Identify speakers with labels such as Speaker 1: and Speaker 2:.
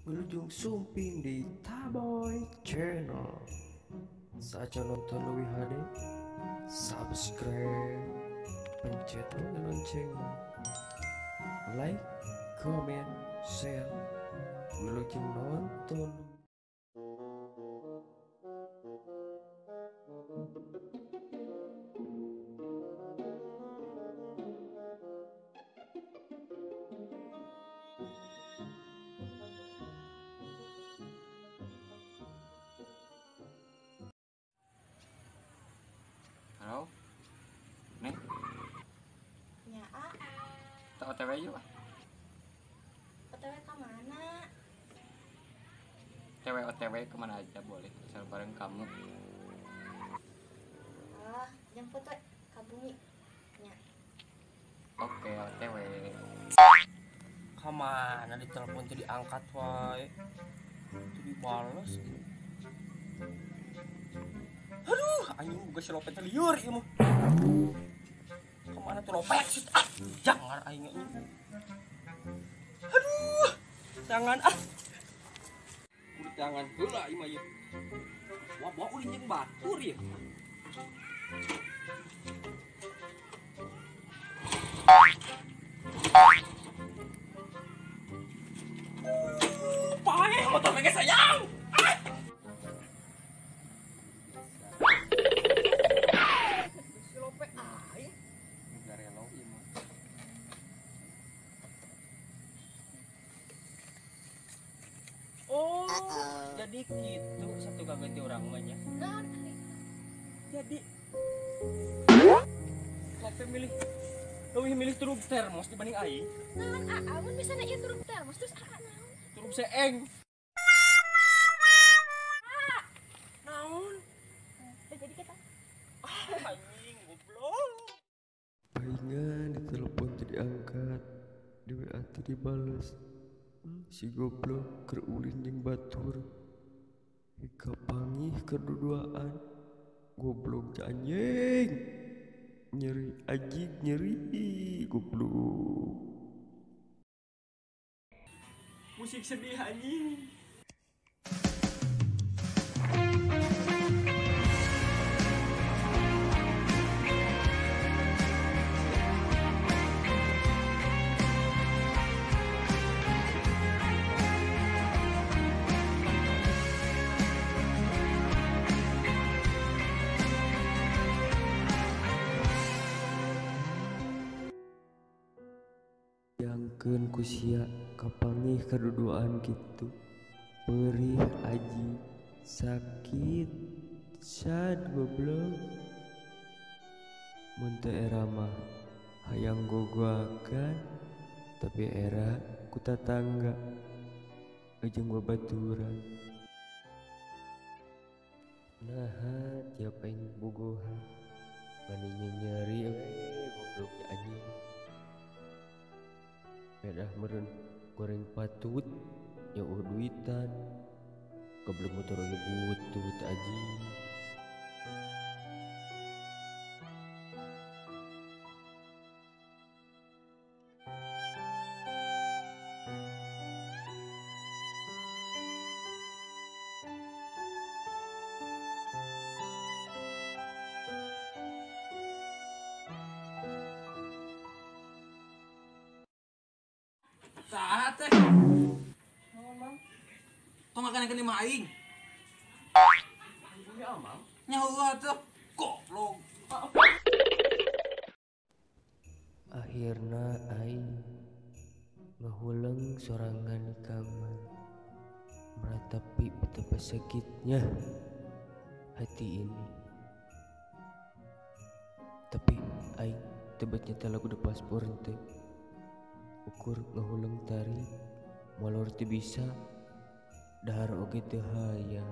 Speaker 1: Wilujeng sumping di Taboy Channel. Saatnya nonton lebih HD, subscribe, pencet lonceng, like, comment, share. Wilujeng nonton.
Speaker 2: Halo, Neng.
Speaker 3: Ya, A.
Speaker 2: Kita OTW yuk.
Speaker 3: OTW kemana?
Speaker 2: OTW OTW kemana aja boleh, asal bareng kamu.
Speaker 3: Oh, jemput we ke bumi. Ya.
Speaker 2: Oke, OTW.
Speaker 4: Kemana ditelepon tuh diangkat wae, tuh dibales. Aduh, anjing buka si lopet liur ieu mah. Kemana tuh lopet sih? Ah, jangan aing anjing. Aduh, jangan ah. Kudu jangan heula ieu mah ieu. Wah, bawa ulin jeung batur ieu. Paeh motor ge sayang. Oh, jadi gitu satu kaget orang mah nya. Jadi lope milih leuwih milih turub termos dibanding aing.
Speaker 3: Naon aa, mun misalna ieu turub termos terus aa naon?
Speaker 4: Turub seeng. Naon?
Speaker 3: Teu jadi kita.
Speaker 4: Ah, anjing goblok.
Speaker 1: Palingan ditelepon teu diangkat, di WA teu dibales. Si goblok keur ulin jeung batur. Hika pangih keur duduaan. Goblok teh anjing. Nyeri anjing nyeri goblok.
Speaker 4: Musik sedih anjing.
Speaker 1: Jangkeun ku sia kapangih kaduduaan kitu. Perih aji sakit sad goblok. Mun teu era mah hayang gogoakan tapi era ku tatangga jeung babaturan. Naha tiap aing bogohan mani nyeri we goblok anjing. Pedah meureun goreng patut nya eueuh duitan goblok motor oge butut aji.
Speaker 5: Saha teh?
Speaker 4: Naon, Mang?
Speaker 5: Tong ngakan lima aing.
Speaker 4: Nya Mang.
Speaker 5: Nya heueuh atuh. Goblok.
Speaker 1: Akhirna aing ngahuleng sorangan di kamar, meratapi betapa sakitnya hati ini. Tapi aing tebet nyata lagu de paspor teh. Ukur ngahuleng tari molor teu bisa, dahar oge teu hayang.